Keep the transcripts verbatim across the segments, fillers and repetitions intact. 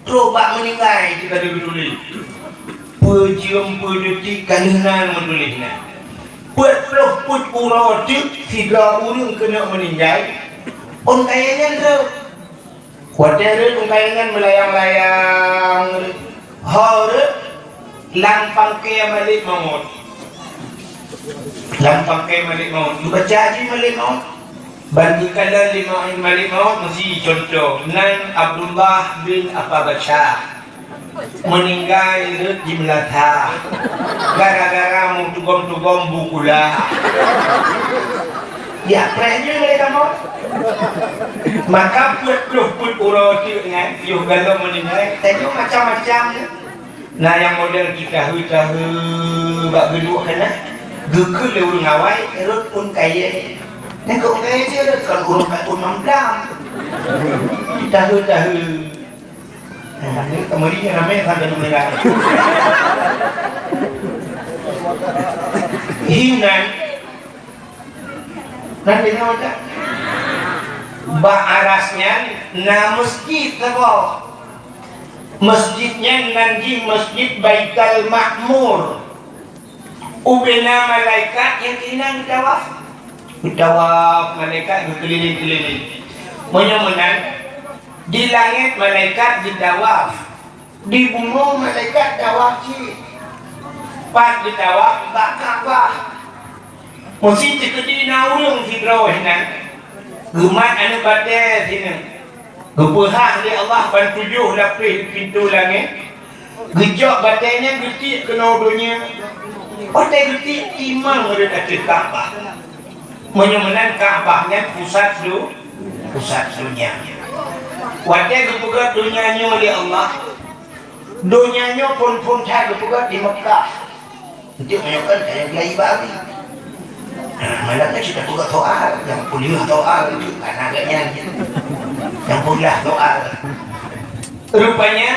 Trok bak meuninggai cit ka geutuléh. Peue jeuem peue deutik ka lheueh na meutuléh nyan. Peuet ploh peuet uroe teuk sidroe ureuëng keuneuk meuninggai, ôn kayée nyan rhot. Watée rhot ôn kayée nyan meulayang-layang, ho rhot lam pangke Malek Maut. Lam pangke Malek Maut. Geubaca jih Malek Maut. Ban geukalon lé Malek Maut meusi cuntoh nan Abdullah bin Abu Bakar meuninggai rhot di Meulata gara-gara meutugom-tugom bu kula. Ya, preh nyoe lé kamoe. Maka peuet ploh peuet uroe teuk nyan, yoh galom meuninggai, tanyoe macam-macam. Na nyang model jitaheue-taheue bak geuduek keunan, geukheun lé ureuëng awai rhot ôn kayée. Nyan keu ôn kayée jih rhot kon ureuëng ka ôn mamblam. Jitaheue-taheue. Nah, ni kemudian ramai sampai mendengar. Hinan Nanti nyoe dah. Bak aras nyan na masjid saboh. Masjid nyan nan jih Masjid Baitul Makmur. Ubena malaikat nyang keunan geutawaf. Geutawaf malaikat geukeulileng-keulileng. Meunyoe meunan, di langét malaikat geutawaf. Di bumoe malaikat tawaf cit. Pat geutawaf bak Ka'bah. Meusi teukeudi na ureuëng sidroe hinan. Geumat aneuëk batée sinan. Geupeuhah lé Allah ban tujoh lapéh pintoe langét. Geujok batée nyan geutiek keunoe donya. Watée geutiek timang rhot ateueh Ka'bah. Meunyoe meunan Ka'bah nyan pusat du-, pusat donya. Watée geupeugét donya nyoe lé Allah, donya nyoe phon-phon that geupeugét di Meukah. Enteuk meunyoe kon kayém lagi bak Abi. Nah, malam nyoe cit tapeugét soal, nyang peuleueh soal itu, karena agak nyan. Nyang peuleueh soal. Rupanya,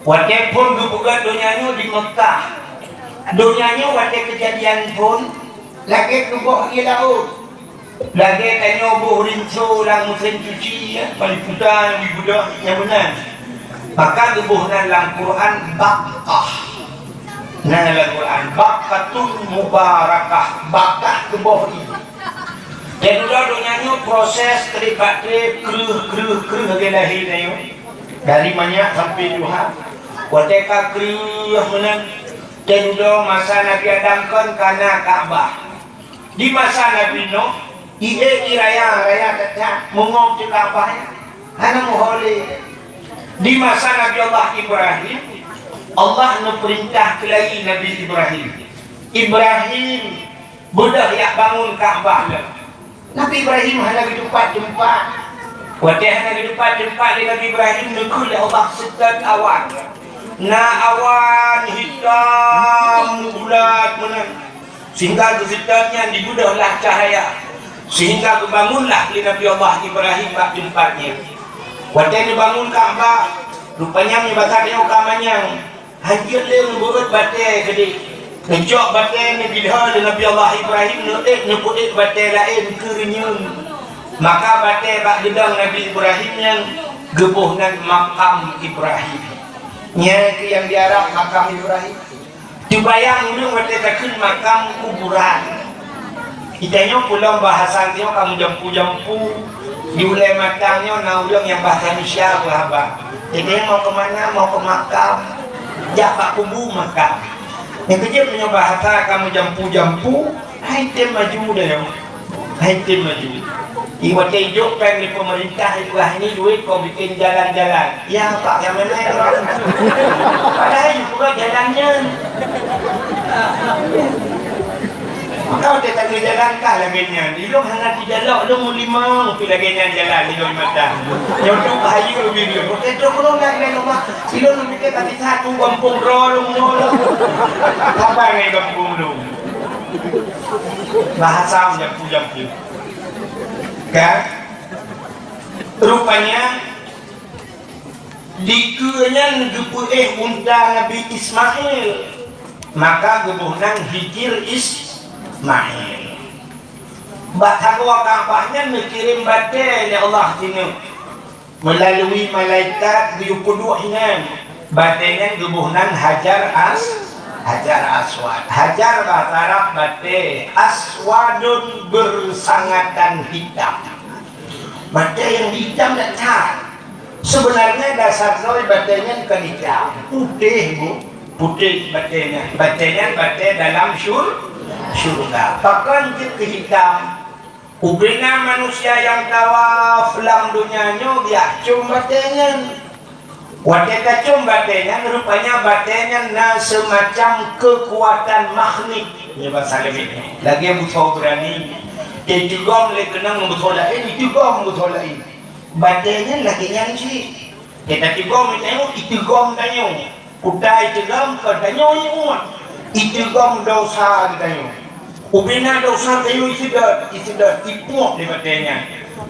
Watée phon geupeugét donya nyoe di Meukah. Donya nyoe watée keujadian phon, lagée keuboh ié laôt. Lagée tanyoe boh rinso lam meusén cuci, ya, ban puta nyang dibeudôh nyang meunan. Maka geuboh nan lam Quran Baqqah. Na lam Quran, Baqqatun Mubarakah, Baqqah keuboh ié. Dan udah donya nyoe proses treb bak treb, kreueh, kreueh, kreueh lagée lahé tanyoe. Dari manyak sampai tuha. Watée ka kreueh meunan, dan udah masa Nabi Adam kon ka na Ka'bah. Di masa Nabi Nuh, ié raya, raya that-that, meungong di Ka'bah nyan. Hana meuho lé. Di masa Nabi Allah Ibrahim, Allah neupeurintah keulayi Nabi Ibrahim. Ibrahim, beudôh jak bangun Ka'bah lom. Nabi Ibrahim hana geutupat teumpat. Watée hana geutupat teumpat lé Nabi Ibrahim, neukheun lé Allah seutôt awan. Na awan hitam bulat meunan. Sehingga geuseutôt nyan dibeudôh lah cahya. Sehingga geubangunlah lé Nabi Allah Ibrahim bak teumpat nyan. Watée neubangun Ka'bah, rupanya meunyoe basa tanyoe ka manyang. Hanjeuet lé neubeuet batée keudeh. Neucok batée neubidoe lé Nabi Allah Ibrahim, neuék, neupeuék batée laén keu reunyeun. Maka batée bak geudong Nabi Ibrahim nyan geuboh nan Makam Ibrahim. Nyan keuh nyang di Arab Makam Ibrahim. Teubayang ulôn watée takheun makam kuburan. Geutanyoe peulom bahasa nyoe ka meujampu-jampu, di ulée mata nyoe na ureuëng nyang bahasa Indonesia meuhaba. Jadi mau ke mana? Mau ke makam. Jak bak kubu makam. Nyang keujeuet meunyoe bahasa ka meujampu-jampu, hai tem maju dah nyoe. Hai tem maju. Iwat jok péng di pemerintah itu lah ini duit kau bikin jalan-jalan. Ya, Pak, yang mana orang? Padahal itu bukan jalannya. Maka udah tak boleh jalan kah lagi nyan. Di lom hana di dalam lom lima, tapi lagi nyan jalan di lom mata. Nyoto bahaya lebih dia. Bukan tu kalau nak main rumah. Di lom lebih ke tadi satu kampung roh lom nol. Apa yang kampung lom? Bahasa jampu-jampu. Kan? Rupanya, dikeue nyan geupeuéh unta Nabi Ismail, maka geuboh nan Hijir Ismail. Bak sagoe Ka'bah nyan neukirém batée lé Allah sineuk. Meulalu malaikat geuyue peuduek inan. Batée nyan geuboh nan Hajar As-, Hajar Aswad. Hajar bahasa Arab batée, aswadun bersangatan hitam. Batée nyang hitam dan that. Sebenarnya dasar droe batée nyan kon hitam, putéh, Bu. Putéh batée nyan. Batée nyan batée dalam syur-, syurga. Pakon jeuet keu hitam? Ubena manusia nyang tawaf lam donya nyoe geuyue com batée nyan. Watée tacom batée nyan, rupanya batée nyan na seumacam keukuatan magnet. Nyoe basa Leubeh nyoe. Lagée beusoe beurani. Teuteugom lé keunong beusoe laén, iteugom beusoe laén. Batée nyan lagée nyan cit. Teuka tigom tanyoe, iteugom tanyoe. Kuta iteugom, kon tanyoe nyang umat. Iteugom desya geutanyoe. Ubena desya tanyoe iseudot, iseudot, ipuek di batée nyan.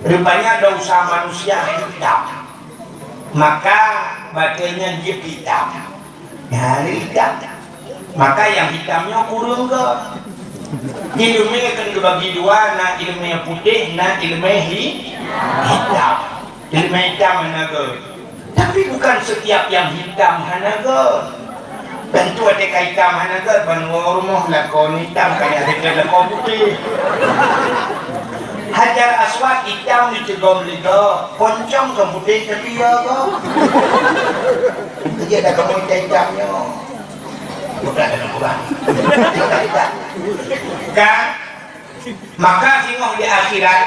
Rupanya desya manusia hitam. Maka batée nyan jeuet hitam. Nyan hitam. Maka nyang hitam nyoe kureueng gob. Ileumé kan geubagi dua, na ileumé putéh, na ileumé hi-, hitam. Ileumé hitam hana gob. Tapi bukan setiap nyang hitam hana gob. Tantu ada ka hitam hana gob, ban woe rumoh lakoe hitam, ka nyan lakoe putéh. Hajar Aswad hitam diteugom lé gob, poncong kon putéh tapi ya gob. Keujiek dah kamoe hitam-hitam nyoe. Bukan dalam Quran. Kan? Maka singoh di akhirat,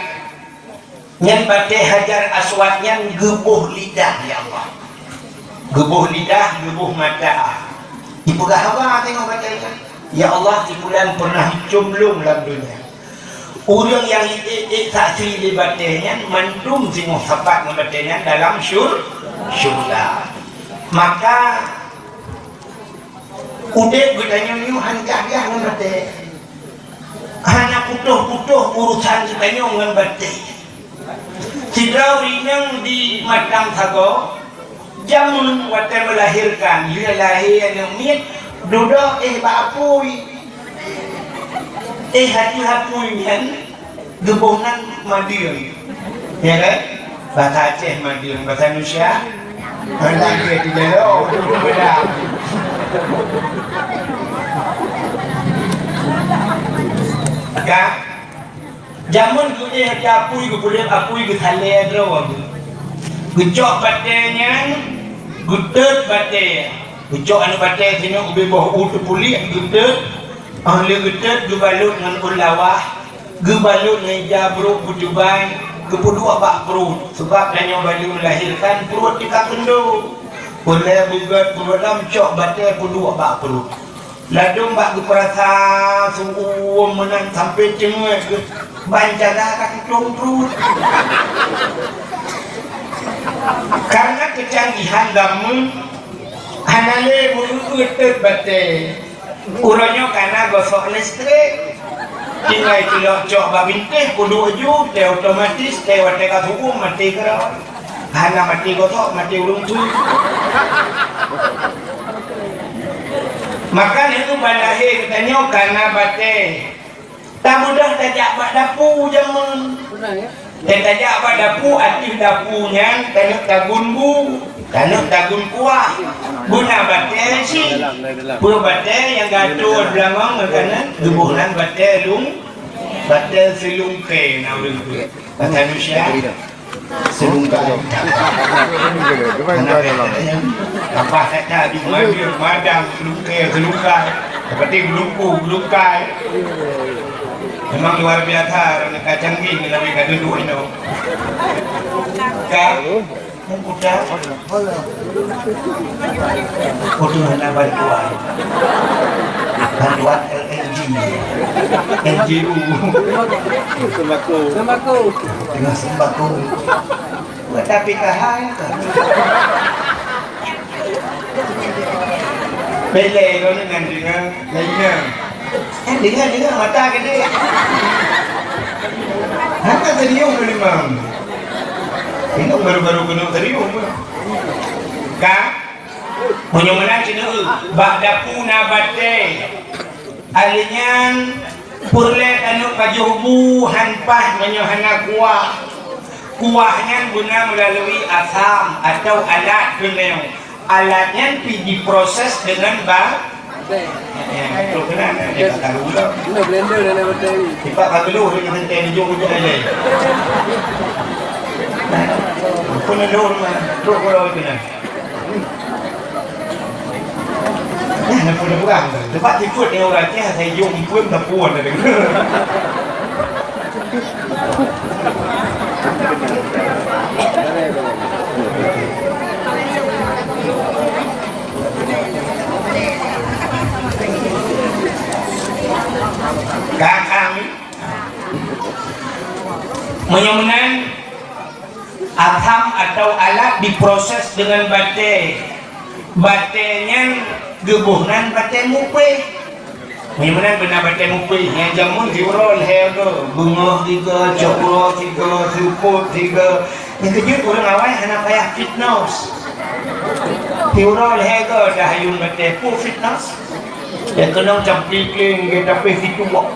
nyan batée Hajar Aswad nyan geuboh lidah, ya Allah. Geuboh lidah, geuboh mata. Ipeugah haba singoh batée nyan, "Ya Allah, si fulan pernah icom lôn lam donya." Ureuëng nyang ék-ék saksi lé batée nyan, mandum singoh sapat ngon batée nyan dalam syur-, syurga. Maka udeb geutanyoe nyoe han kah-kah ngon batée. Hana putôh-putôh urusan geutanyoe ngon batée. Sidroe ureuëng di Matang Sagoe, jameun watée meulahirkan, lheueh lahé aneuëk miet, dudoe éh bak apui. Éh ateueh apui nyan geuboh nan madeueng. Ya kan? Bahasa Aceh madeueng, bahasa Indonesia? Lagée di dalam, betul, betul. Kan? Jameun geuéh di apui, geupeuleueb apui, geusalée droe geuh. Geucok batée nyan, geutot batée. Geucok aneuëk batée singoh ubé boh u teupuliek, geutot. Óh lheueh geutot, geubalot ngon ôn lawah, geubalot ngon ija brok beutubai, geupeuduek bak pruet. Sabab tanyoe bak lheueh meulahirkan, pruet teuka keundo. Peureulée beugét pruet lom, cok batée peuduek bak pruet. Ladôm bak geupeurasa su-uem meunan sampoe teungoh geuh ban jaga ka tutong pruet. Karena kecanggihan jameun hana lé meu-uet-uet batée. Uroe nyoe kana gosok listrik. Tinggai tilok cok bak bintéh, peuduek ju, teh otomatis, teh watée ka su-uem maté keudroe. Hana maté gosok, maté ureuëng su. Maka neuneuh ban lahé geutanyoe kana batée. Tamudah tajak bak dapu jameun. Dan tajak bak dapu, ateueh dapu nyan taneuk tagun bu, taneuk tagun kuah. Beuna batée cit. Peue batée nyang geuatoe beulangong makanan, geuboh nan batée lung, batée seulungkée na ureuëng tu. Bahasa Indonesia, seulungkée. Apa kata di madang, seulungkée, seulungkée. Seperti gelungku, gelungkai. Memang luar biasa, orang kacang ni lebih kat duduk itu. Ka, mudah. Untuk hana bantuan. Bantuan L N G. N G O. Sembako. Sembako. Tengah sembako. Buat tapi tahan. Belai kau ni ngan dengar lainnya. Eh, dengar, dengar, mata gede. Hana serius tu memang. Ini baru-baru kena serius. Ka? Meunyoe meunan cina, bak dapu na batée. Alèh nyan, peureulée taneuk pajoh bu han paih meunyoe hana kuah. Kuah nyan beuna meulalui asam atau alat keuneuk. Alat nyan pi diproses deungon ba-, eh, eh, betul keunan, eh, dia tak tahu dah. Ini blender dan bateri. Tiba ka geluh dengan teh hijau-hijau aja. Pun ada orang, truk kalau itu nah. Nah, nak pun kurang. Sebab tipu dia orang Aceh, saya jumpa pun tak puan dah. Kakang. Meunyoe meunan, asam atau alat diproses deungon batée. Batée nyan geuboh nan batée mupéh. Meunyoe meunan beuna batée mupéh, nyang jameun siuroe lhée go, beungoh tiga, cok uroe tiga, seupôt tiga. Nyang keujeuet ureuëng awai hana payah fitness. Siuroe lhée go dah ayun batée, peue fitness? Nyang keunong camplikeng, geu tapéh situak.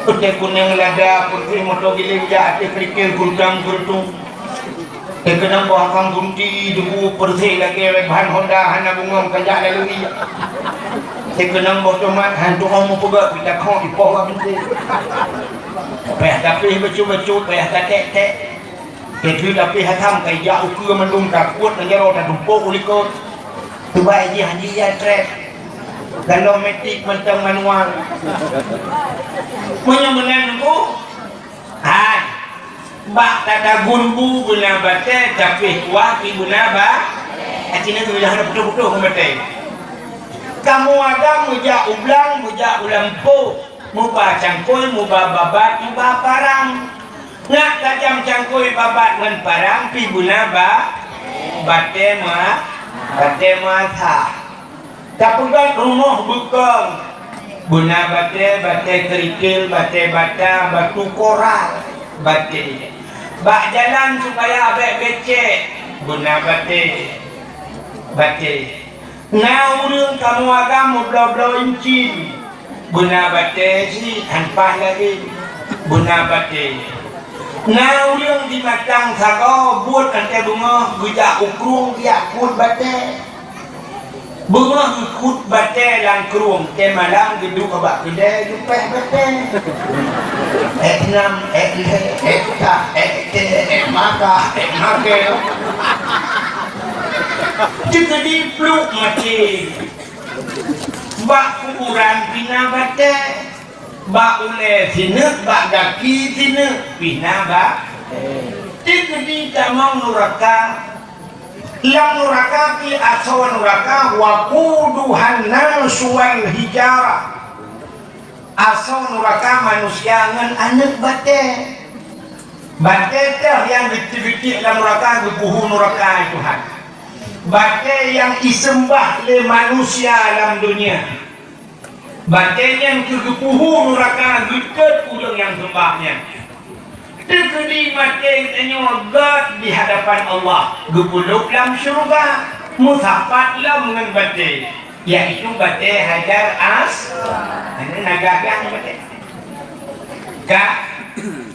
Peuté kuneng lada, peuté moto giléng jak ateueh kerikil kuntang keureutung. Nyang keunong boh akang gunti, debu peureuseh lagée ban honda hana bungong kajak lalu iya. Nyang keunong boh tomat, han tu'oh meupeugah, pita khong ipoh bak binti. Payah tapéh bacut-bacut, payah taték-ték. Keudroe tapi hatam kai jak ukeue mandum takot neujaro tatumpok u likot. Tubai jih hanji ya trek. Dalam metik mantong manual. Meunyoe meunan nunggu, hai, bak tatagun bu beuna batée, tapi kuah pi beuna ba-, akhirnya geulah ada putoh-putoh ngon batée. Kamoe agam meujak u blang, meujak u lampôh. Muba cangkôi, muba babat, muba parang. Nak tajam cangkôi babat ngon parang pi beuna ba-, batée ma-, batée masa. Tapeugét rumoh beukong. Beuna batée, batée kerikil, batée bata, batu koral, batée. Bak jalan supaya abék becek, beuna batée. Batée. Na ureuëng kamoe agam meubloe-bloe incin, beuna batée cit han paih laén, beuna batée. Na ureuëng di matang sagoe buet anté beungoh geujak u krueng geujak kut batée. Beungoh geukut batée lam krueng, té malam geuduek bak keudée geupéh batée. Ék nam, ék lhée, ék tah, ék té, ék maka, ék maké. Teukeudi pluek maté. Bak kuburan pih na batée. Bak ulée sineuk, bak gaki sineuk pih na ba-, teukeudi tamong nuraka. Lam nuraka pih asoe nuraka, waquduhan nasu wal hijarah. Asoe nuraka manusia ngon aneuëk batée. Batée teuh nyang geucit-geucit lam nuraka, geupeuhu nuraka, hai Tuhan. Batée nyang iseumbah lé manusia lam donya. Batée nyan keuh geupeuhu nuraka, geutot ureuëng nyang seumbah nyan. Teukeudi maté geutanyoe gét di hadapan Allah, geupeulop lam syeuruga, meusapat lom ngon batée, yaitu batée Hajar As-, nagah-gah batée. Ka,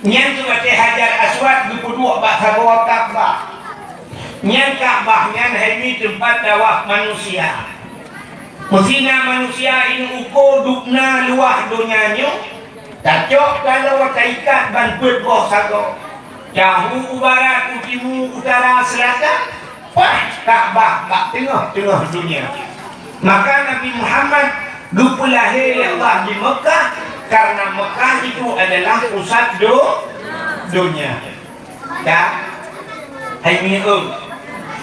nyan keuh batée Hajar Aswad geupeuduek bak sagoe Ka'bah. Nyan Ka'bah nyan hai mi teumpat tawaf manusia. Meusina manusia inong uko dubna luwah donya nyoe, tacok taloe taikat ban peuet boh sagoe, tahu u barat, u timu, utara, seulatan, paih Ka'bah bak teungoh-teungoh donya. Maka Nabi Muhammad geupeulahé lé Allah di Meukah, karena Meukah itu adalah pusat do-, donya. Ka, hai mi ôn,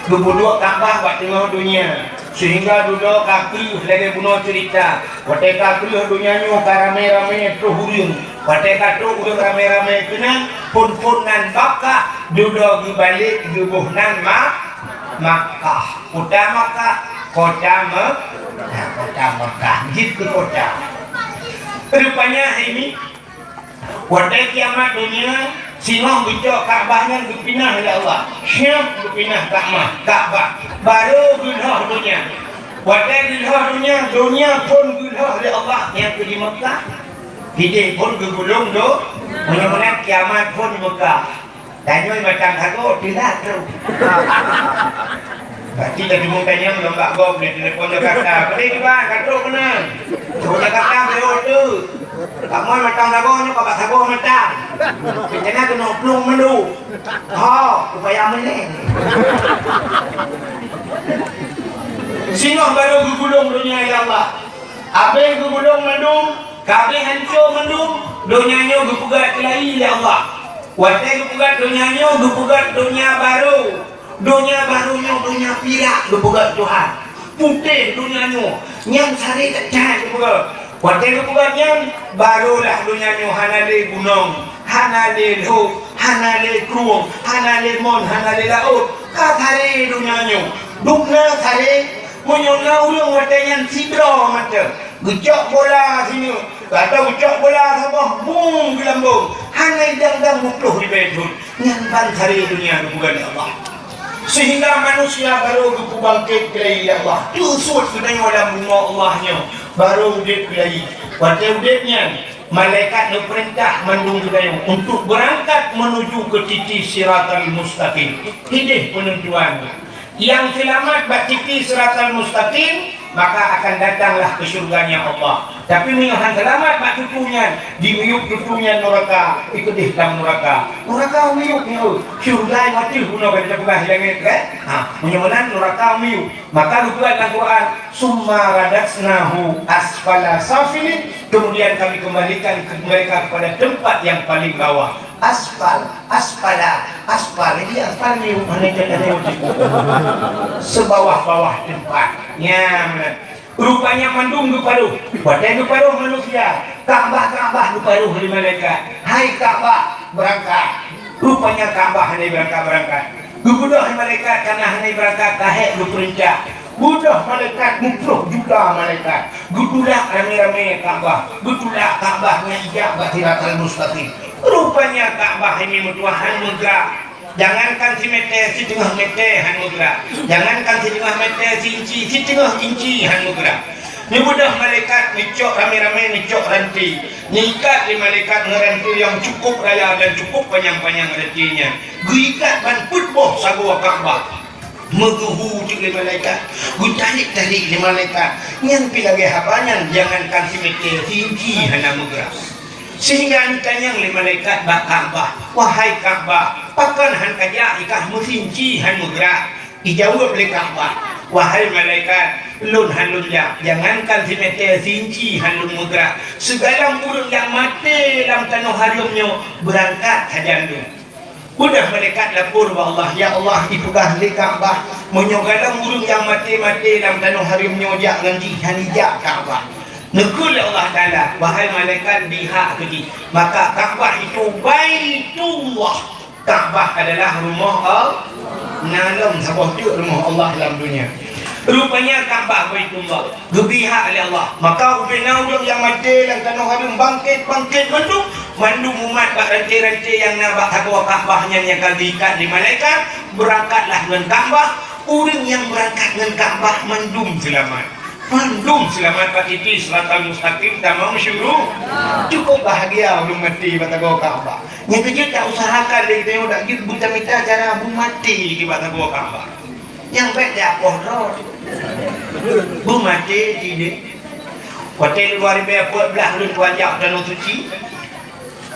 geupeuduek Ka'bah bak teungoh donya, seuhingga dudoe ka kreueh lagée bunoe ceurita. Watée ka kreueh donya nyoe ka ramé-ramé troh ureuëng. Watée ka troh ureuëng ramé-ramé keunan, phon-phon nan Bakkah, dudoe geubalek geuboh nan Ma-, Makkah. Kota Makkah, kota Me-, nah, kota Makkah, jeuet keu kota. Rupanya hai mi, Watée kiamat donya, singoh geucok Ka'bah nyan geupinah lé Allah. Syam geupinah Ka'bah, Ka'bah. Barô geulhoh donya. Watée geulhoh donya, donya phon geulhoh lé Allah nyang keu di Meukah. Hidéh phon geugulong do-, meunyoe meunan kiamat phon di Meukah. Tanyoe mantong sagoe, teulat trok. Pasti dah tunggu tanyong lom bak gob di telepon Jakarta. Boleh juga, ka trok keunan. Trok Jakarta, boleh order. Kamoe mantong sagoe nyoe, ka bak sagoe mantong. Rencana keunoe plueng mandum. Ho, upaya meneh. Singoh barô geugulong donya, ya Allah. Abéh geugulong mandum, ka abéh hanco mandum, donya nyoe geupeugöt keulayi lé Allah. Watèe geupeugöt donya nyoe, geupeugöt donya barô. Donya barô nyoe donya pirak geupeugöt Tuhan. Putéh donya nyoe, nyan saré that-that geupeugöt. Watèe geupeugöt nyan, barô lah donya nyoe hana lé gunong, hana lé lhôk, hana lé krueng, hana lé mon, hana lé laôt. Ka saré donya nyoe. Dum na saré, meunyoe na ureueng watèe nyan sidroe mata, geucok bola sineuk, atau geucok bola saboh, bum geulambông, hana idang-dang muplôh ribèe thôn. Nyan ban saré donya geupeugöt lé Allah. Sehingga manusia barô geupeubangkét keulayi lé Allah. Teusuet geutanyoe lam bumoe Allah nyoe, barô udép keulayi. Watèe udép nyan, malaikat neupeurintah mandum geutanyoe untuk beurangkat meunuju keu titi Siratal Mustaqim. Idéh peunentuan. Nyang seulamat bak titi Siratal Mustaqim, maka akan datanglah ke syurganya Allah. Tapi meunyoe han seulamat bak tutu nyan, dimiyueb tutu nyan nuraka, ikeudéh lam nuraka. Nuraka miyueb nyoe, syurga nyang ateueh bunoe ka teupeugah di langét, kan? Ha, meunyoe meunan nuraka miyueb. Maka geupeugah lam Quran, "Summa radadnahu asfala safilin," kemudian Kami kembalikan ke-, mereka kepada tempat yang paling bawah. Asfal, asfala, asfal. Jadi asfal ni mana kita tahu? Sebawah-bawah tempat. Ya, benar. Rupanya mandum geuparoh. Watèe geuparoh manusia, Ka'bah, Ka'bah geuparoh lé malaikat. "Hai Ka'bah, beurangkat." Rupanya Ka'bah hana beurangkat-beurangkat. Geubeudôh lé malaikat, kana hana beurangkat, ka hék geupeurintah. Beudôh malaikat, muplôh juta malaikat. Geutulak ramé-ramé Ka'bah. Geutulak Ka'bah nyan ijak bak Siratal Mustaqim. Rupanya Ka'bah ini meutuah han meugrak. Jangankan simètè, siteungoh mètè han meugrak. Jangankan siteungoh mètè, seinci, siteungoh inci han meugrak. Neubeudôh malaikat, neucok ramé-ramé, neucok ranté. Neuikat lé malaikat ngon ranté nyang cukup raya dan cukup panyang-panyang ranté nyan. Geuikat ban peuet boh sagoe Ka'bah. Meugeuhu teuk lé malaikat. Geutarék-tarék lé malaikat. Nyan pih lagèe haba nyan, jangankan simètè, seinci hana meugrak. Sehingga neutanyong lé malaikat bak Ka'bah, "Wahai Ka'bah, pakon han kajak i kah meusinci han meugrak?" Ijaweueb lé Ka'bah, "Wahai malaikat, lôn han lôn jak, jangankan simètè, seinci han lôn meugrak. Sigohlom ureueng nyang maté lam tanoh hareuem nyoe beurangkat sajan lôn." Beudôh malaikat lapor bak Allah, "Ya Allah, ipeugah lé Ka'bah, meunyoe gohlom ureueng nyang maté-maté lam tanoh hareuem nyoe jak ngon jih, han ijak Ka'bah." Neukheun lé Allah Taala, "Wahai malaikat, bri hak keu jih." Maka Ka'bah itu Baitullah. Ka'bah adalah rumoh Allah. Na lom saboh teuk rumoh Allah lam donya. Rupanya Ka'bah Baitullah. Geubri hak lé Allah. Maka ubé na ureueng nyang maté lam tanoh hareuem bangkét-bangkét mandum, mandum umat bak ranté-ranté nyang na bak sagoe Ka'bah nyan nyang ka geuikat lé malaikat, beurangkatlah ngon Ka'bah. Ureueng nyang beurangkat ngon Ka'bah mandum seulamat. Mandum seulamat bak titi Siratal Mustaqim tamong syuru-, cukup bahagia ureueng maté bak sagoe Ka'bah. Nyang keujeuet ta usahakan lé geutanyoe dak jeuet beumita-mita cara beumaté di bak sagoe Ka'bah. Nyang bèk jak poh droe. Beumaté di deh. Watèe lôn dua ribèe peuet blah lôn tuan jak u Tanoh Suci.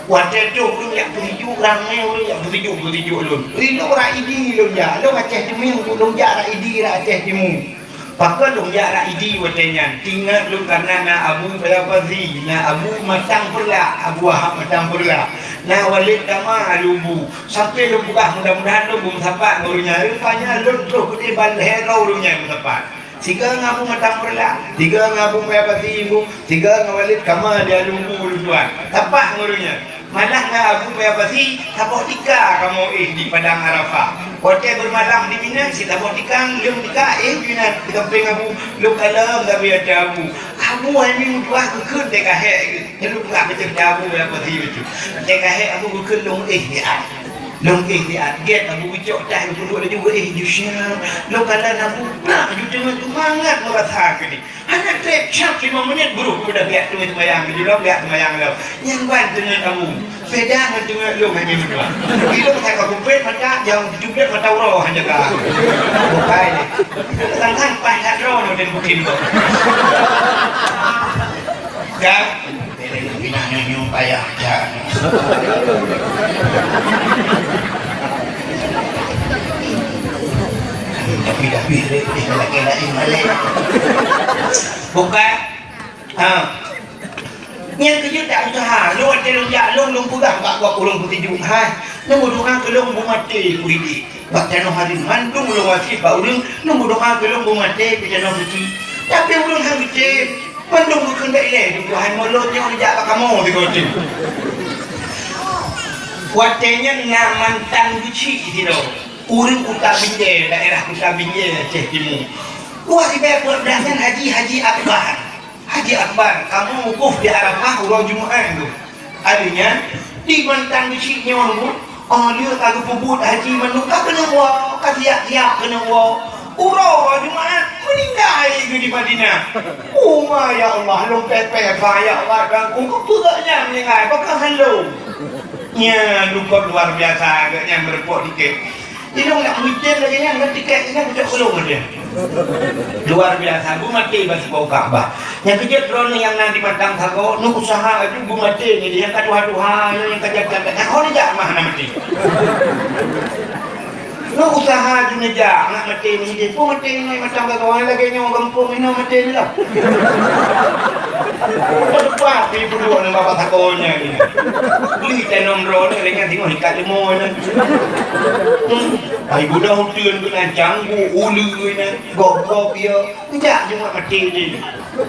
Watèe toh ureueng jak peusijuek, ramé ureueng jak peusijuek, peusijuek lôn. Ilôn rak Idi lôn jak. Lôn Aceh Timu, lôn jak rak Idi, rak Aceh Timu. Pakon lôn jak rak Idi watèe nyan? Teuingat lôn kareuna na Abu Paya Pazi, na Abu Matang Peurlak, Abu Wahab Matang Peurlak, na Walid Kama Alubu. Sampoe lôn peugah mudah-mudahan lôn beumeusapat ngon ureueng nyan. Rupanya lôn troh keudéh ban lhèe droe ureueng nyan meusapat. Sigoe ngon Abu Matang Peurlak, sigoe ngon Abu Paya Pazi Imbu, sigoe ngon Walid Kama di Alubu lôn tuan. Sapat ngon ureueng nyan. Malah na Abu Paya Pazi, saboh tika kamoe éh di Padang Arafah. Watèe beumalam di Mina, si saboh tika lôn tika éh di Mina, di sampéng Abu, lôn kalon Nabi ata Abu. Abu hai meutuah geukheun teuka hék geuh. Nyan lôn peugah beucok Abu Paya Pazi bacut. Teuka hék Abu geukheun lôn éh di ai. Lôn éh siat, gét Abu geucok tah geupeudok laju, éh ju siang. Lôn kalon Abu, brak ju teungeut, mangat meurasa keudeh. Hana trép cap limong menit, brôh udah biak teungeut seumayang, geujulom biak seumayang lom. Nyang ban teungeut Abu, beda ngon teungeut lôn hana meutuah. Ilôn ka kupét mata, nyang jublet mata uroe hana jaga. Bukai. Sang-sang paih that droe nyoe dan bukim tu. Kan? Pinah nyoe payah jak. Tapi, tapi, lelaki lain balik. Bukan. Ha. Nyang keujeuet dak useuha. Lôn watèe lôn jak lôn, lôn peugah bak gob ureueng peusijuek. Hai, lôn meudoa keu lôn beumaté kuidi. Bak tanoh hareuem mandum lôn wasiet bak ureueng, lôn meudoa keu lôn beumaté keu tanoh suci. Tapi ureueng han geutem, mandum geukheun bak ilèe, "Tuhan, mulod nyoe jak bak kamoe," sigoe tem. Watèe nyan na mantan geuchik sidroe, ureueng Kuta Binjai, daerah Kuta Binjai, Aceh Timu. Wah, ribèe peuet blah nyan Haji, Haji Akbar. Haji Akbar, kamoe wukuf di Arafah uroe Jumat tu. Akhirnya, di mantan geuchik nyoe, oh, lheueh ka geupeubuet haji manok, ka keuneuk woe, ka siap-siap keuneuk woe. Uroe, uroe Jumat, meuninggai geuh di Madinah. Oh, ma, ya Allah, lôn pèpè, ba, ya Allah, dan kong keupeue geuh nyan meuninggai, pakon han lôn. Nyan, dukon luar biasa, geuh nyan meureumpok tiket. Ilôn nak meutem lagèe nyan, ngon tiket nyan kucok keu lôn aja. Luar biasa, beumaté bak sipau Ka'bah. Nyang keujeuet droeneuh nyang na di Matang Sagoe, neuusaha aju beumaté nyan, nyang ka tuha-tuha, nyang ka jak-jak, nyang ho neujak mah hana maté. Neuusaha aju neujak, nak maté nyan, peue maté nyan Matang Sagoe, lagèe nyoe gampông inoe maté nyan lah. Teumpat pi peuduek nang Bapak Sagoe nyan. Beli tanom droeneuh, lagèe nyan singoh ikat leumo nyan. Hmm. Ai bunoe uteuen keunan canggu, uleue nyan, gob-gob ya. Neujak Jumat maté jih.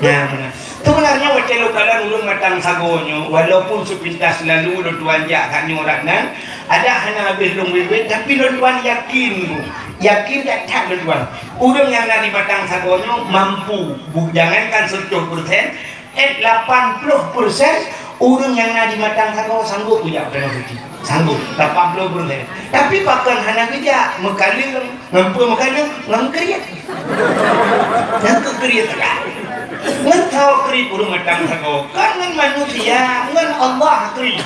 Nah, meunan. Sebenarnya watèe lôn kalon ureueng Matang Sagoe nyoe, walaupun sepintas lalu lôn tuan jak ka nyoe rot nan, adak hana habéh lôn wét-wét, tapi lôn tuan yakin, Bu. Yakin that-that lôn tuan. Ureueng nyang na di Matang Sagoe nyoe mampu, bu, jangankan seratus persen, eh, lapan puluh persen ureueng nyang na di Matang Sagoe sanggup geujak u Tanoh Suci. Sanggup, lapan puluh persen. Tapi pakon hana geujak, meukaleueng, ngon peue meukaleueng, ngon kriet. Ngon keu kriet teuka. Ngon sawa kriet ureueng Matang Sagoe. Kan ngon manusia, ngon Allah kriet.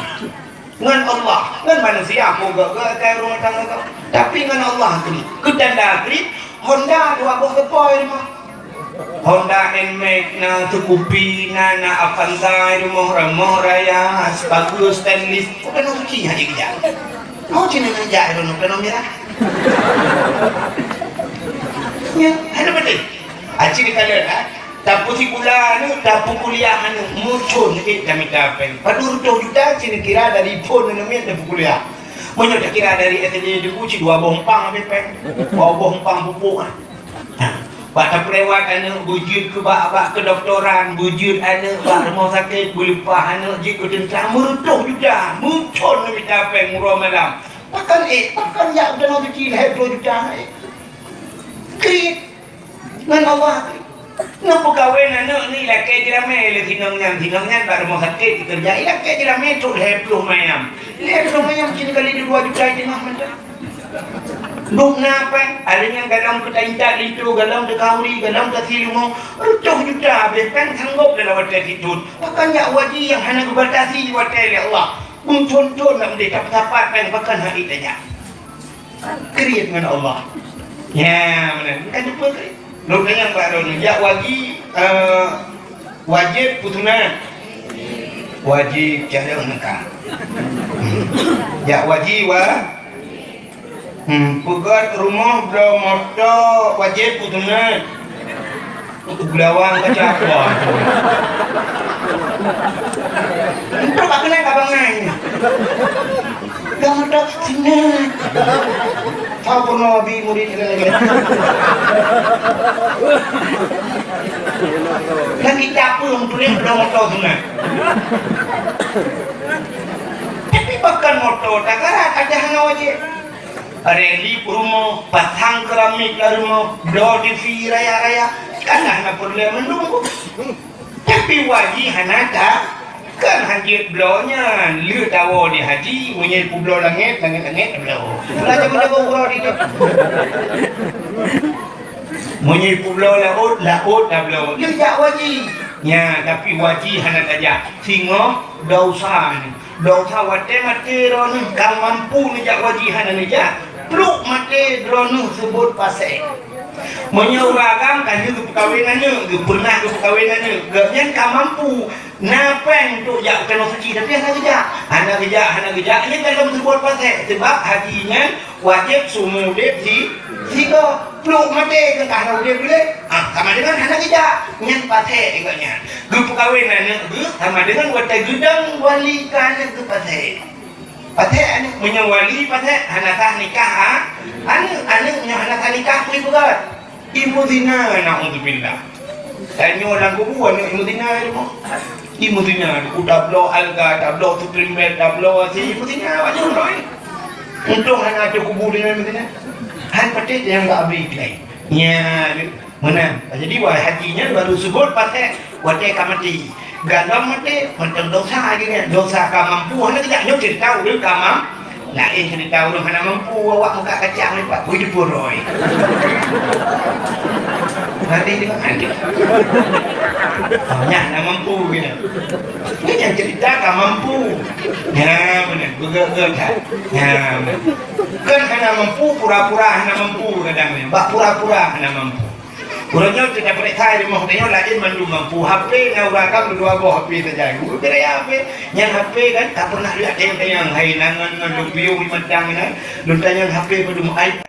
Ngon Allah, ngon manusia, moga-ga akai ureueng Matang Sagoe. Tapi ngon Allah kriet. Keu tanda kriet, Honda dua boh seupôi rumoh. Honda Nmax na, Scoopy na, na Avanza rumoh, rumoh raya, sepatu stainless. Bukan suci haji kerja. Mau cina kerja, bukan merah. Ya, ada betul. Aci dikalon, ha? Tapeusikula aneuk, tapeukuliah aneuk, mucon ék tamita péng. Padub reutôh juta, ci neukira dari phon aneuk miet tapeukuliah. Meunyoe takira dari S D teungku, ci dua boh umpang habéh péng. Dua boh umpang pupuk, ha. Bak tapeurewat aneuk, beujeuet keu bak, bak kedoktoran, beujeuet aneuk bak rumoh sakét, beuleupah aneuk jeuet keu teuntra, meureutôh juta, mucon neumita péng uroe malam. Pakon ék, pakon jak u Tanoh Suci lhèe ploh juta ék. Kriet. Ngon Allah. Neupeukawén aneuk ni lakèe jiramé lé sinong nyan. Sinong nyan bak rumoh sakét jikeureuja. Ilakèe jiramé trok lhèe ploh mayam. Lhèe ploh mayam cit kali dua juta jinoe mantong. Duek na apa? Ada nyang galom keu taintat linto, galom teukauri, galom tasilumo. Reutôh juta habéh péng sanggop dalam watèe sitot. Pakon jak u haji nyang hana geubatasi watèe lé Allah. Beuthon-thon lam deh tapat péng pakon hana tajak. Kriet ngon Allah. Ya, meunan. Kan lupa kriet. Lôn tanyong bak droeneuh, jak u haji, eh, wajéb peusunat? Wajéb, carông neuka. Hmm. Jak u haji wa-, hmm, peugöt rumoh, bloe moto, wajéb peusunat? Gulawang ka cakwa. Untuk aku naik abang naik. Dah mantap sunat. Tahu pernah Nabi murid lagi. Dan kita pun boleh berdoa motor sunat. Tapi bahkan motor tak karat ada hana wajib. Reli rumoh, pasang keramik lam rumoh, bloe T V raya-raya, kan hana peureulèe mandum. Tapi wajib hana ta-, Kan hanjeuet bloe nyan, lheueh tawoe di haji, meunyoe peubloe langét, langét-langét bloe. Lah jago-jago uroe di Meunyoe peubloe laôt, laôt tabloe. Lheueh jak haji. Nya, tapi haji hana tajak. Singoh dosa nyoe. Dosa watée maté droeneuh ka mampu neujak haji hana neujak. Pluek maté droeneuh seubot pasék. Meunyoe ureuëng agam ka lheueh geupeukawen aneuk, geupeunah geupeukawen aneuk, gobnyan ka mampu. Na péng untuk jak u Tanoh Suci, tapi hana geujak. Hana geujak, hana geujak, nyan ka lom seubot pasék. Sebab haji nyan wajéb seumur udeb si, sigoe. Pluek maté keu ka hana udeb lé. Ah, sama dengan hana geujak. Nyan pasék juga nyan. Geupeukawen aneuk geuh sama dengan watée geudong wali keu aneuk geuh pasék. Pasék aneuk, meunyoe wali pasék hana sah nikah, ah. Aneuk, aneuk meunyoe hana sah nikah, peue peugah? Ilmu zina, naudzubillah. Tanyoe lam kubu aneuk ilmu zina tu. Ilmu zina tu, tabloe alga, tabloe spring bed, tabloe si ilmu zina awak nyoe. Untông hana atoe kubu deungon ilmu zina. Han patéh nyang bak abri klai. Nya, meunan. Jadi, wah, haji nyan baru seubot pasék watée ka maté. Galom maté, mantong dosa lagée nyan. Dosa ka mampu, hana geujak nyoe cerita ureuëng ka mam-, laén cerita ureuëng hana mampu, awak muka kacang lepat, ui, jipuroi. Nanti di mana? Oh, nyan hana mampu gitu. Ini yang cerita ka mampu. Ya, benar. Betul, betul, kan? Ya, benar. Kan hana mampu, pura-pura hana mampu kadang ni. Bak pura-pura hana mampu. Uroe nyoe kita peuriksa di rumoh tanyoe laén mandum mampu. H P na ureuëng agam dua boh H P saja. Guru kira ya H P. Nyan H P kan tak pernah lihat tayang-tayang. Hai nangan ngon lôn piôh di matang nyan. Lôn tanyong H P mandum ai.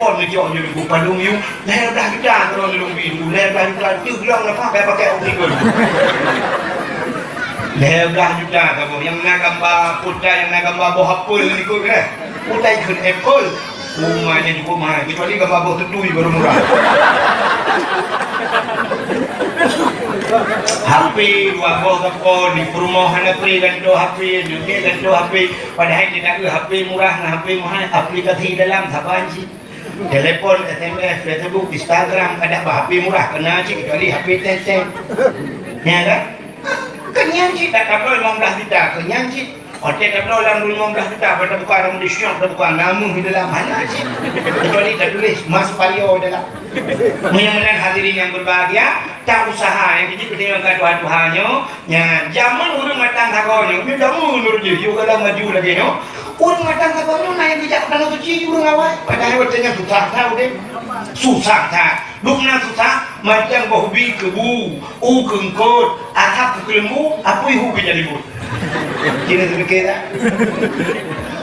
Kon neucok nyoe Teungku, padum yue, lhèe blah juta keudroe lôn bri Teungku, lhèe blah juta, teuk lom leupah bèk pakai optical. Lhèe blah juta saboh, nyang na gamba pota, nyang na gamba boh apel likot keuh. Pota ikheun apel. Uma nyan cukup mahal, kecuali gamba boh tutui baru murah. H P dua boh sapo, di peurumoh hana pri gantoe H P, di ubit gantoe H P, padahai di nanggroe H P murah ngon H P mahal, aplikasi dalam saban cit. Telepon, S M S, Facebook, Instagram, adak bah H P murah, keuna cit, kecuali H P teng-teng. Nya kan? Keunyan cit, dak tabloe limong blah juta, keunyan cit. Watèe tabloe lam limong blah juta, pada buka lam di syok, pada buka nama di dalam, hana cit. Kecuali tatulis, Mas Pario dalam. Meunyoe meunan hadirin yang berbahagia, tak usaha, nyang keuji peutinggai ka tuha-tuha nyoe, Nyan, jameun ureueng mantong sagoe nyoe, nyoe jameun ureueng jih, yôh galak maju lagèe nyoe. Ureueng mantong sagoe nyoe na nyang geujak u Tanoh Suci ureueng awai. Padahai watèe nyan susah that udép. Susah that. Dum na susah, macam boh ubi keu bu, u keu eungkôt, asap keu keuleumbu, apui hu keu jalibot. Ci neuteupiké that?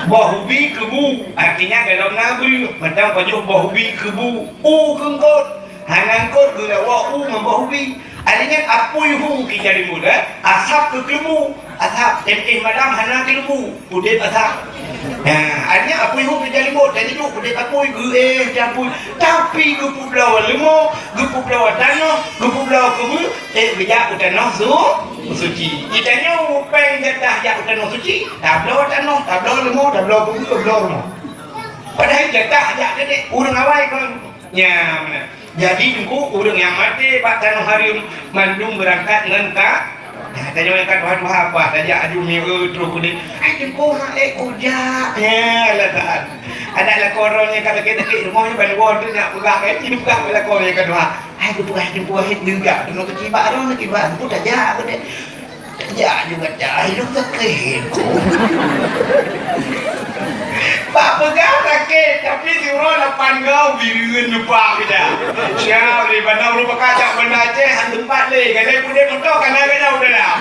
Boh ubi keu bu, artinya golom na bu, mantong pajoh boh ubi keu bu, u keu eungkôt. Hana eungkôt geulawa u ngon boh ubi. Artinya apui hu keu jalibot, eh? Asap keu keuleumbu. Asap, éh, éh, malam hana keuleumbu. Udép asap. Nah, artinya apui hu keu jalibot, jadi tu udép apui geuéh, apui. Tapi geupeubloe leumo, geupeubloe tanoh, geupeubloe keubeue, éh, geujak u Tanoh Su-, Suci. Geutanyoe péng jatah jak u Tanoh Suci, tabloe tanoh, tabloe leumo, tabloe keubeue, tabloe rumoh. Padahai jatah jak teuh ureueng awai kon. Nyan meunan. Jadi, Teungku, ureueng nyang maté bak tanoh hareuem mandum beurangkat ngon ka-, nah, tanyoe nyang ka tuha-tuha, bah, tajak aju miseue troh keudéh. Hai, Teungku, han ék kujak. Nyan, alasan. Adak lakoe droeneuh ka sakét-sakét rumoh nyoe ban woe teuh nak peugah, eh, tiep peugah bak lakoe nyang ka tuha. Hai, Teungku, hai, Teungku, hai, neujak, Teungku, keuci bak droeneuh, keuci bak Teungku, tajak keudéh. Jak juga cah hidup sakét. Bak peugah sakét, tapi siuroe lapan goe bireuen lupa kita. Siap, di Bandar Ulu Pakak jak Banda Aceh, han teumpat lé. Kadai pudek moto, kana gata u dalam.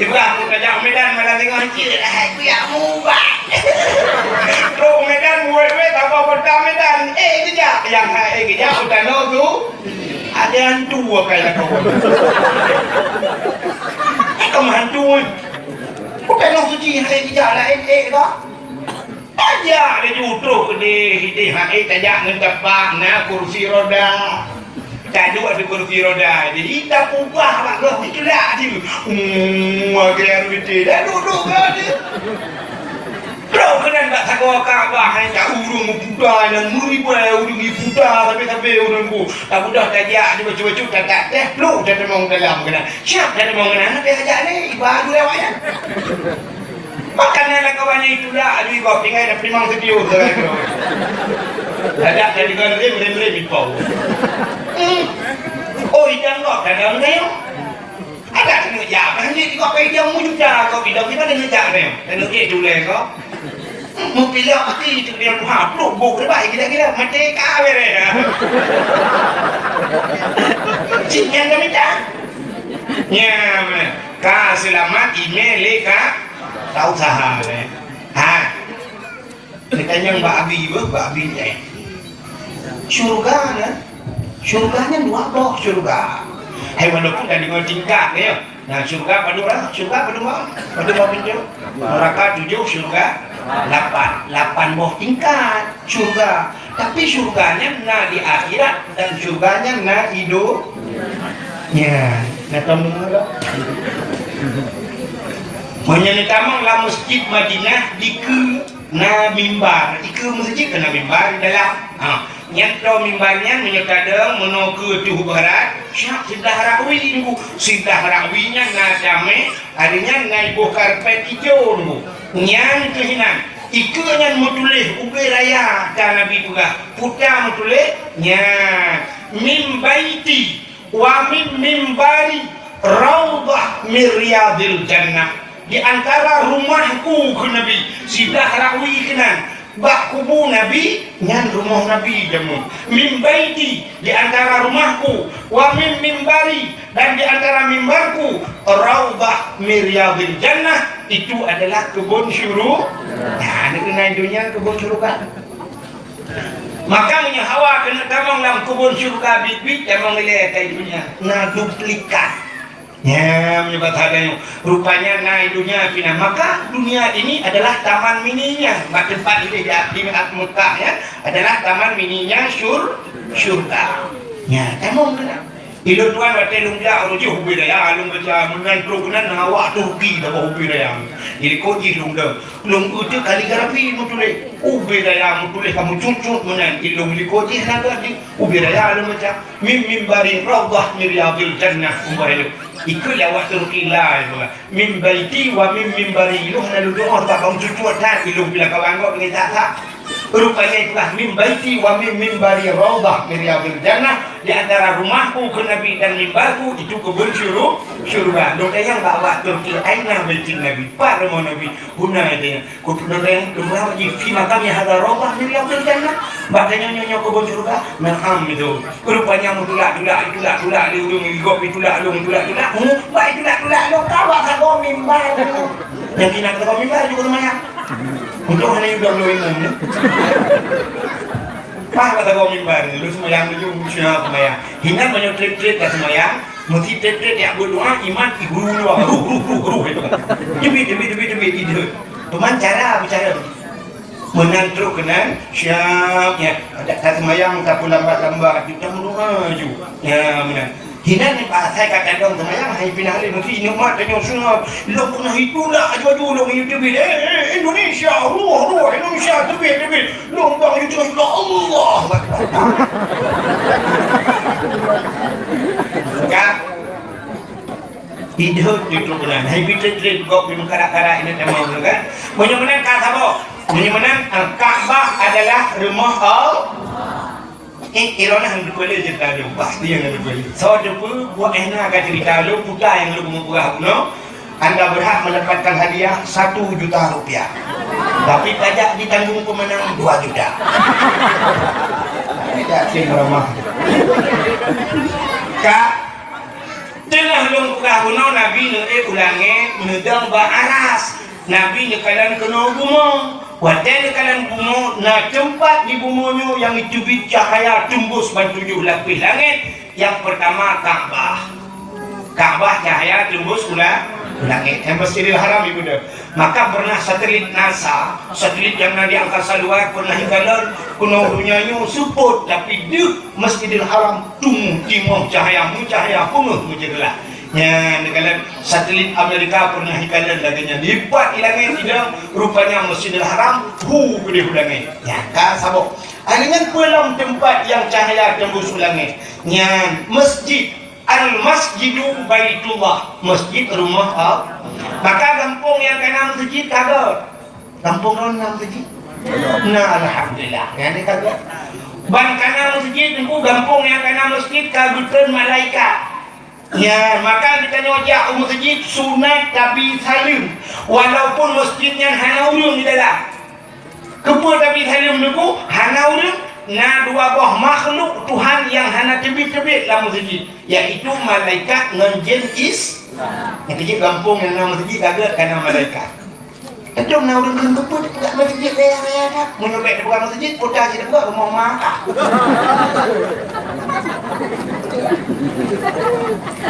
Ibrah, aku tajak Medan, malam tengah cik, hai, kuyak mubat. Trok Medan, muwet-wet, saboh kota Medan. Eh, kejak. Nyang hai, eh, kejak, u Tanoh Su-, Ada hantu akai lakoe. Ka meuhantu, eh. Bukan Tanoh Suci hai jijak laén, eh, bah. Tajak laju troh keudéh, idéh hai tajak ngon tapak na kursi roda. Taduek di kursi roda, jadi tapeugah bak gob itulak di. Hmm, akai areuti dah duduk ka di. Trok keunan bak sagoe Ka'bah, hai, ka ureueng meuputa, nyang meuribèe ureueng jiputa, sabe-sabe ureueng bu. Ka mudah tajak, jibacut-bacut, tatak teh, pluk, tateumong dalam keunan. Siap tateumong keunan, hana teuh ajak lé, iba dua awak nyan. Makanan lam kawan nyan itulak, aju igob, tinggai dah pelimang sitiur, sagai tu. Tajak tadi kan rem, rem, rem, ipau. Hmm. Oh, idang gob, kadang-kadang. Ada kena jak, kan dia juga pergi dia mu juta kau, kita, kita kena jak dia. Kena dia tu leh kau. Mu pilih aki tu dia tuha, peluk buk dia baik gila-gila, mati kau bere. Cik yang kami tak. Ya, mana? Ka selamat email le ka, tak usaha le. Ha. Geutanyong bak Abi, beuh, bak Abi, eh. Syurga nyan, syurga nyan dua boh syurga. Hai, walaupun ka deungoe tingkat, ya. Nah, syurga padum boh? Syurga padum boh? Padum boh pintoe? Neraka tujoh, syurga lapan. Lapan boh tingkat syurga. Tapi syurga nyan na di akhirat dan syurga nyan na di do-, nya, na tam deungoe tak? Meunyoe neutamong lam Mesjid Madinah dikeue Na mimbar, dikeue meuseujid keu na mimbar di dalam. Ha, nyan toe mimbar nyan meunyoe tadong meunoe keue tuh barat, siap siblah rakwi nunggu. Siblah rakwi nyan na damé, hari nyan na iboh karpet ijo nunggu. Nyan keuh inan, dikeue nyan meutuléh ubé raya ka Nabi peugah. Puta meutuléh, nyan, "Min baiti wa min mimbari raudhah min riyadhil jannah." Di antara rumahku, kheun Nabi, siblah rakwi keunan, bak kubu Nabi, nyan rumoh Nabi jameun. Min baiti, di antara rumahku, wa min mimbari, dan di antara mimbarku, raudhah min riyadhil jannah, itu adalah kebun syuru-, nah, di dunia kebun syurga. Maka meunyoe Hawa keuneuk tamong lam keubon syeuruga biet-biet, tamong ilée ata i donya. Na duplikat. Nyan meunyoe bak that nyoe. Rupanya na i donya pih na. Maka dunia ini adalah taman mininya. Bak teumpat ilée di, di Mekah nyan adalah taman mininya syur-, syurga. Nyan, tamong keunan. Ilôn tuan watée lôn jak, uroe jih ubé daya lôn baca, meunan trok keunan na awak Turki saboh ubé daya. Di likot jih lôn dong. Lôn uteuk kaligrafi meutuléh. Ubé daya meutuléh ka meucut-cut meunan. Ilôn likot jih na geuh di ubé daya lôn baca. Min mimbari raudhah min riyadhil jannah, umbah ilôn. Ikheun lé awak Turki lai, "Min baiti wa min mimbari." Ilôn hana lôn deungoe, sabab ka meucut-cut that, ilôn bila kawan gob ngitak that. Rupanya itulah min baiti wa min mimbari raudhah min riyadhil jannah, di antara rumahku keu Nabi dan mimbarku itu kebun syuru-, syurga. Lôn tanyong bak awak Turki, "Aina baitin Nabi?" Pat rumoh Nabi? Huna, katanya. Kutuleueng, "Rumoh jih fi maqami hadza raudhah min riyadhil jannah." Bak tanyoe nyoe, nyoe kebun syurga? Na'am itu. Rupanya meutulak-tulak, itulak-tulak lé ureueng, igop itulak lôn, itulak-tulak. Hu, bak itulak-tulak lôn ka bak sagoe mimbar. Nyang keunan sagoe mimbar juga lumayan. Untung hana yue dong lôn imum nyoe. Paih bak sagoe mimbar, lôn seumayang laju, siap seumayang. Hinan meunyoe treb-treb ka seumayang, meusti treb-treb jak beuet doa, iman i guru luwa, ruh, ruh, ruh, ruh, itu. Teubiet, teubiet, teubiet, teubiet, itu. Teuma cara bicara. Meunan trok keunan, siap, ya. Ka seumayang, tapeulambat-lambat, ju tameudoa ju. Ya, meunan. Hinan ni pasai ka tadong seumayang, hai pinah lé, meusti ingat mat tanyoe sunat. Lôn peunah itulak aju-aju lôn YouTube, eh, eh, Indonesia, ruh, ruh, Indonesia, teubiet, teubiet. Lôn bang YouTube, ya Allah. Ka. Idhôt di trok keunan. Hai pih treb-treb gob di meukarat-karat ingat tamong tu kan. Meunyoe meunan ka saboh. Meunyoe meunan, ah, Ka'bah adalah rumoh Allah. Eh, irona han teupeue lé cerita lôn. Pasti nyang teupeue lé. Soe teupeue, buet eh na ka cerita lôn, puta nyang lôn meupeugah bunoe. Anda berhak mendapatkan hadiah satu juta rupiah. Tapi pajak ditanggung pemenang dua juta. Tidak sih ramah. Kak, teungoh lôn peugah bunoe Nabi neuék u langét, neudong bak aras. Nabi neukalon keunoe bumoe. Watée neukalon bumoe, na teumpat di bumoe nyoe nyang jiteubiet cahya teumbus ban tujoh lapéh langét. Nyang peurtama, Ka'bah. Ka'bah cahya teumbus u la-, u langét. Nyang Masjidil Haram ibu dah. Maka pernah satelit NASA, satelit nyang na di angkasa luar, pernah ikalon keunoe donya nyoe seupôt, tapi deuh Masjidil Haram tumuh timoh cahya, meucahya, peungeuh meujeulaih. Nyan, neukalon satelit Amerika pernah ikalon lagée nyan. Lipat i langét sidang, rupanya Masjidil Haram hu keudeh u langét. Nyan, ka saboh. Ah, deungon peue lom teumpat nyang cahya teumbus u langét? Nyan, masjid. Al-Masjidu Baitullah, masjid rumoh Allah. Maka gampông nyang kana masjid ka göt. Gampông droeneuh na masjid? Na, alhamdulillah. Nyan ka göt. Ban kana masjid, Teungku, gampông nyang kana masjid ka geutreun malaikat. Nyan, maka geutanyoe jak u masjid sunat tabi saleuem, walaupun masjid nyan hana ureueng di dalam. Keupeue tabi saleuem Teungku? Hana ureueng, na dua boh makhluk Tuhan nyang hana teubiet-teubiet lam meuseujid, yaitu malaikat ngon jén is-, nyang keuh jeuet gampông nyang na meuseujid ka göt kana malaikat. Teuma na ureueng kheun keupeue teupeugah meuseujid raya-raya that. Meunyoe bèk teupeugah meuseujid, peue ta jeuet teupeugah rumoh ma.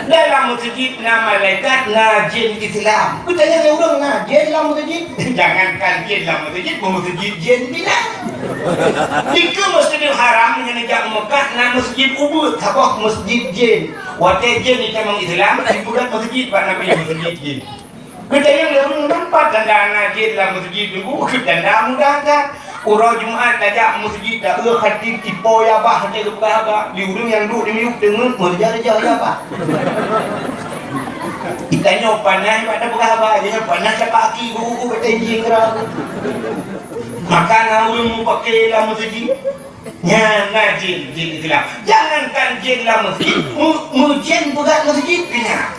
Dalam meuseujid na malaikat, na jén Islam. Peutanyaan lé ureueng, na jén lam meuseujid? Jangankan jén lam meuseujid, meuseujid jén pih na. Dikeue Masjidil Haram nyang neujak Meukah na meuseujid ubeut, saboh meuseujid jén. Watèe jén jitamong Islam, jipeugöt meuseujid bak Nabi, meuseujid jén. Geutanyong lé ureueng, "Napa tanda na jén lam meuseujid?" Geukheun, "Tanda mudah that. Uroe Jumat tajak meuseujid, taeu khatib ipo yabah, hana geupeugah haba. Di ureueng nyang duek di miyueb teungeut meureuja-reuja yabah." Itanyoe panas bak tapeugah haba, jih nyan panas tapak aki guru-guru kata jih keura. Maka na ureueng mupakè lam meuseujid. Nyan na jén, jén Islam. Jangankan jén lam meuseujid, meu-, meujén peugöt meuseujid pih na.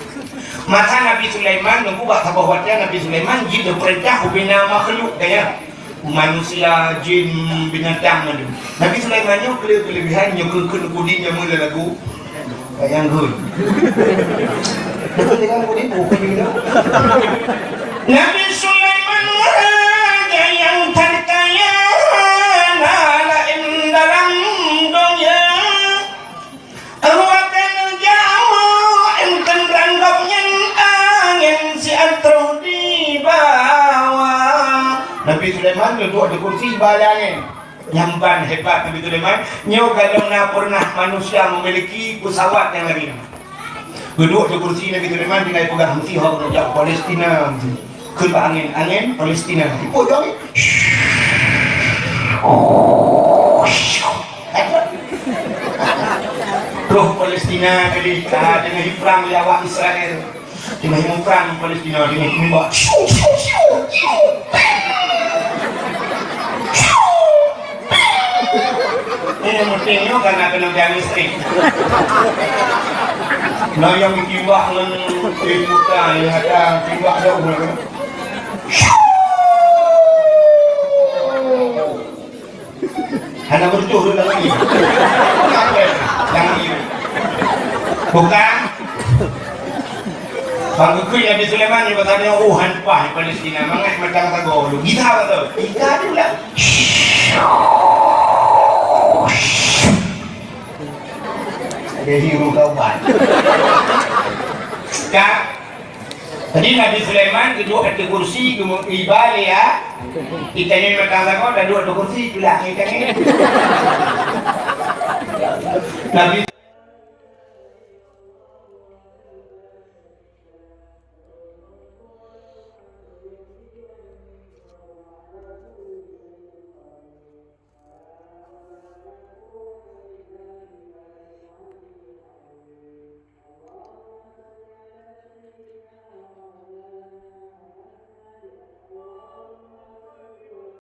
Masa Nabi Sulaiman, Teungku, bak saboh watèe Nabi Sulaiman jeuet geupeurintah ubena makhluk, ka nyan. Manusia, jén, binatang mandum. Nabi Sulaiman nyoe kele-, kelebihan nyoe keu, keu Teungku Din nyang meulalagu. Nyang gun. Betul dengan kulit bukan gitu. Nabi Sulaiman raja yang terkaya, na laén Ibalangen. Nyang ban hebat Nabi Sulaiman, nyoe galom na pernah manusia memiliki pesawat nyang lagèe nyan. Geuduek di kursi Nabi Sulaiman, tinggai peugah meusi ho keuneuk jak Palestina. Kheun bak angén, "Angén, Palestina." Ipok jong. Roh Palestina jadi ka teungoh iprang lé awak Israel. Teungoh iprang Palestina, teungoh imbak. Siu, siu, siu, siu. Ini mungkin nyoe karena kena tiang listrik. Nah, yang timbak ngon, eh, bukan, yang ada timbak jauh ngon. Hana beutôi tu lagi. Lagi. Bukan. Bang Gukui Nabi Sulaiman ni bertanya, "Oh, han paih Palestina, mangat matang sagoe dulu." Gita betul. Gita tu lah. Ada hiu kau ban. Ka. Jadi Nabi Sulaiman geuduek ateueh kursi, geumu-, iba lé ya. Itanyoe matang sagoe, dah duek ateueh kursi, pula itanyoe. Nabi